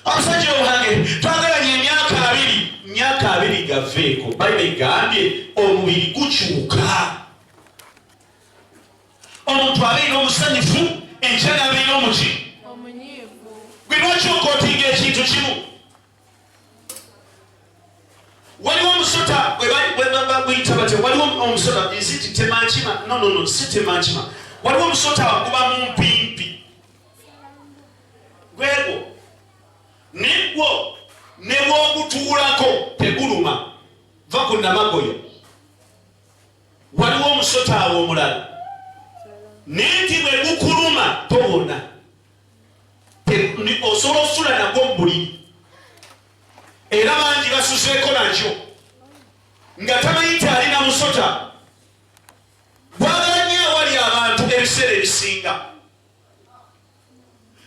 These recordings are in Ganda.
Omusajja owange twagalanye emyaka 20, myaka 20 gaveeko. Bayibuli egambye omubiri gukyuka. Omuntu abeera omusanyufu, enkya n'abeera omuki. Gwe lwaki okootinga ekintu kimu? Waliwo omusota guyita batya? Waliwo omusota nziti temankima. No, no, no, si temankima. Waliwo omusota guba mu mpimpi gwegwo, negwo ne bwogutuulako teguluma. Va ku namagoya. Waliwo omusota awo omulala, naye nti bwe gukuluma towona, osobola osula nagwo mu buliri. Era bangi basuzeeko nakyo nga tamanyi nti alina musota. Gwagala nnyo awali abantu ebiseera ebisinga,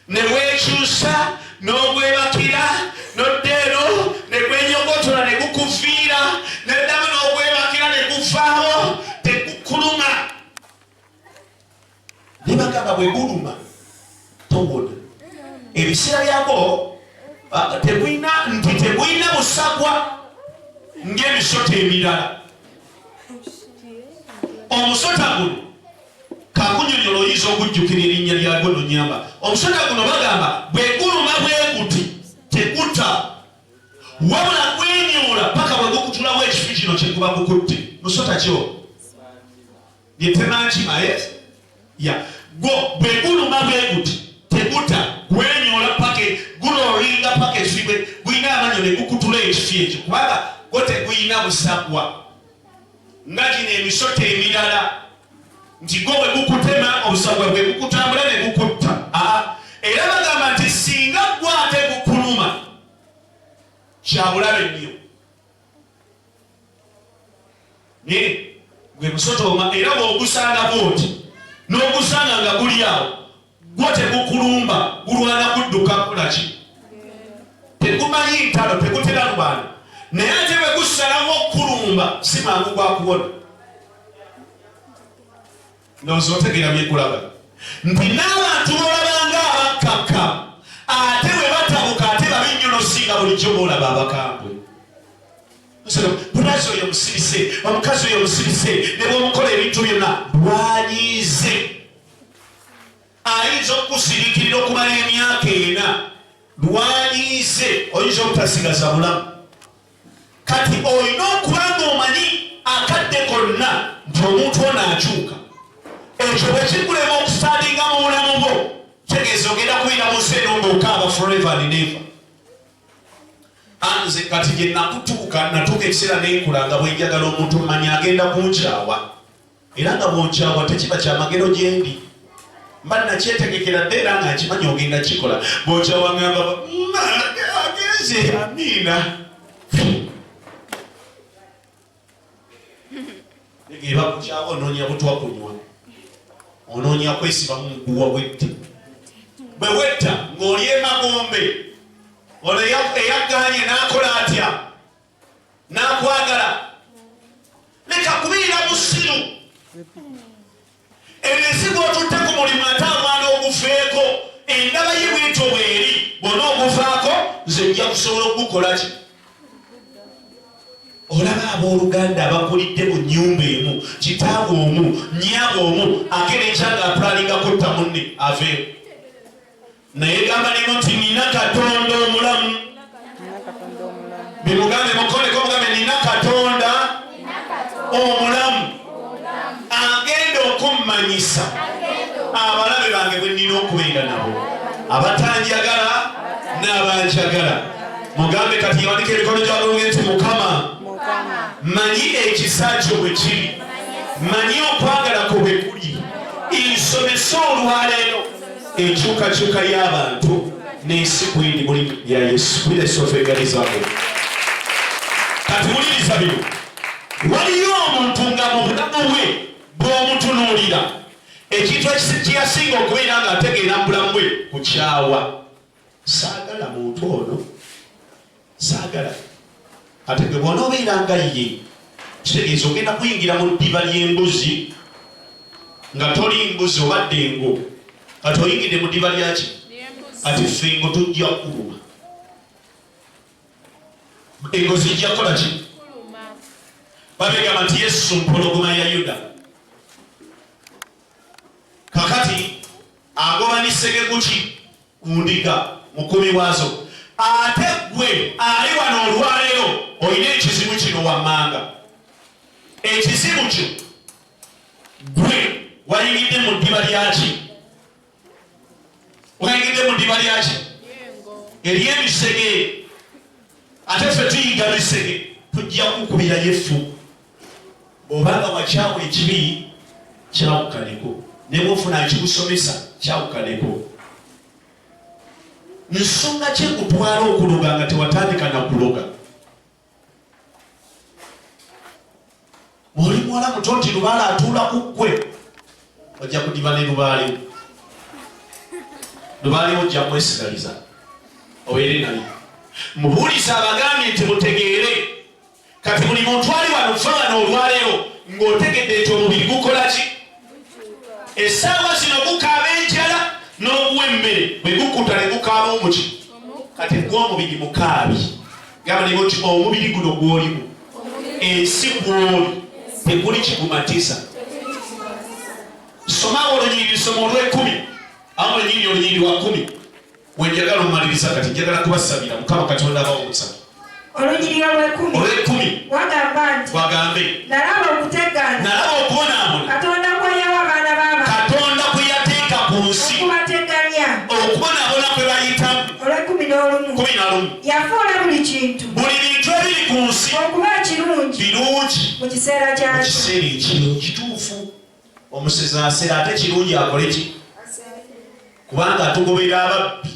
ne weekyusa n'ogwebakira, n'odda eno ne gwenyogotola ne gukuviira, neddamu n'ogwebakira ne guvaawo, tegukuluma. Ne bagamba bwe guluma towona. Ebiseera byagwo tegulina nti tegulina busagwa ng'emisota emirala. Omusota guno kakunyonyola, oyinza okujjukira erinnya lyagwo nonyamba. Omusota guno bagamba bwe guluma bwe guti teguta, wabula gwenyoola paka bwe gukutulawo ekifi kino kye guba gukutte. Musota kyo yetemankima ya gwo bwe guluma bwe guti teguta, gwenyoola paka gulolinga paka ekifi bwe gulina amanyo ne gukutula ekifi ekyo, kubanga gwo tegulina busagwa nga gino emisota emirala, nti gwo bwe gukutema obusagwa bwe bukutambula ne gukutta. Aa, era bagamba nti singa gwo ate gukuluma kyabulabe nnyo. Naye gwe musota oma, era bw'ogusanga bwoti n'ogusanga nga guli awo, gwo tegukulumba, gulwana kudduka kulaki. Tegumanyi ntalo, tegutera lwana, naye ate bwe gusalawo okukulumba si mangu gwakuwona. Ndowooza otegeera byekulaga nti n'abantu bolabanga abakkakka, ate bwe batabuka ate babi nnyo nosinga bulijjo boolaba abakambwe. Bulazi oyo musirise, omukazi oyo musirise, ne bwomukola ebintu byonna bwanyiize, ayinza okukusirikirira okumala emyaka 4. Lwanyiize oyinza obutasigaza bulamu. Kati olina okuba nga omanyi akadde konna nti omuntu ono akyuka. Ekyo bwe kikulema okusitandinga mu bulamu bwo, kitegeeza ogenda kubeera mu nsi eno ng'okaaba forever and never. Nze kati gye nakutuuka, natuuka ekiseera nenkula nga bwenjagala omuntu mmanyi agenda kunkyawa, era nga bwonkyawa tekiba kyamagero gyendi, mba nakyetegekera dde era nga nkimanyi ogenda kikola. Bwokyawa ngamba agenze, amiina. Eba kukyawa onoonya butwa kunywa, onoonya kwesibamu muguwa wette. Bwe wetta ng'oli emagombe, ono eyaganye n'akola atya n'akwagala? Leka kubeera musiru. Emizigo otutte ku mulimu, ate alwana ogufeeko. Endaba ye bwetyo bweri, bwona oguvaako nze nja kusobola okugukola ki? Olaba abooluganda abakulidde mu nnyumba emu, kitaabwe omu, nnyabwe omu, akera enkya nga apulaninga kutta munne aveewo. Naye gamba nino nti nina Katonda omulamu. Bimugambe, mukoleko, mugambe nina Katonda omulamu agenda okummanyisa abalabe bange bwe nnina okubeera nabo, abatanjagala n'abanjagala. Mugambe kati, yawanika emikono gyagulunge nti Mukama, manyi ekisa kyo bwe kiri, manyi okwagala kwo bwe kuli, nsomesa olwaleero enkyukakyuka y'abantu n'ensi kwendi muli ya Yesu. Kubira esofa engali zaabwe. Kati wuliriza bino. Waliyo omuntu nga mu bulamu bwe bw'omutunuulira, ekintu kyeyasinga okubeera ng'ategeera mu bulamu bwe kukyawa. Saagala muntu ono, saagala. Ate gwe bw'onoobeera nga ye, kitegeeza ogenda kuyingira mu ddiba ly'embuzi nga toli mbuzi, obadde engo, kati oyingidde mu ddiba lyaki? Kati ffe engo tujja kukuluma. Engo zijja kukola ki? Babegamba nti Yesu mpologoma ya Yuda. Kakati agoba nisege kuki ndiga mukumi waazo. Ate gwe ali wano olwaleero olina ekizibu kino wammanga. Ekizibu kyo gwe wayingidde mu ddiba lyaki? Wayingidde mu ddiba lyaki? Ery'emisege. Ate ffe tuyiga misege, tujja kukubira yefu. Bw'obanga wakyawa ekibi kyawukaneko, ne bw'ofuna ekikusomesa kyawukaneko. Nsonga ki ekutwala okuloga nga tewatandika na kuloga? Oli muwala muto nti lubaale atuula ku ggwe, ojja kudiba ne lubaale. Lubaale ojja mwesigaliza obeere naye. Mubuulize abagambye nti mutegeere. Kati buli muntu ali wano nfa wano olwaleero ng'otegedde nti omubiri gukola ki? Essaawa zino gukaaba enjala n'oguwa emmere, bwe gukkuta ne gukaaba omuki. Kati gwe omubiri mukaabi. Gamba naye nti omubiri guno gw'olimu, ensi gw'oli tekuli kigumatiza. Somawo olunyiriri, soma olw'ekkumi awo lwenyini, olunyiriri lwa 10 wenjagala omumaliriza. Kati njagala kubasabira Mukama Katonda abawa omukisa. Olunyiriri olw'ekumi. Olw'ekumi. Wagamba nti, wagambe, nalaba okutegana, nalaba okubonaabona Katonda kwe yawa abaana b'abantu, Katonda kwe yateeka ku nsi, okubateganya. Okubonaabona kwe bayitamu. Olw'ekkumi n'olumu. 11. Yafuula buli kintu, buli bintu ebiri ku nsi, okuba ekirungi, birungi, mu kiseera mu kyakyo. Kiseera ekiro kituufu. Omusezi asera, ate kirungi akole ki? Kubanga atugobera ababbi.